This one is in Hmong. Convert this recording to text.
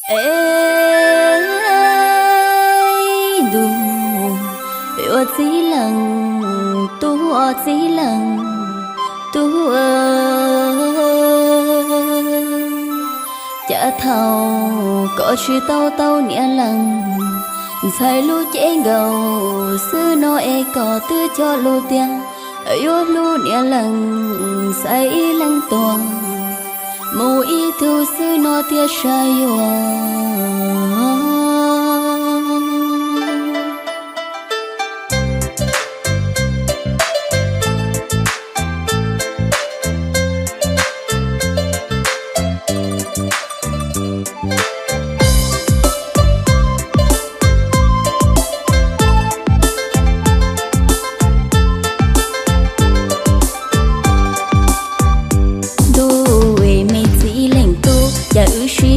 Es ntuj, yuav txib leej, tuaj txib leej, tuaj. Cas thaum koj tsis tau tau niam leej, ntxhais lub cev nkaus xwb no es koj twb cog lus tias yuav hlub niam leej, xaiv ib leeg tuag, mus ib tug xwb no thiaj sav yuav.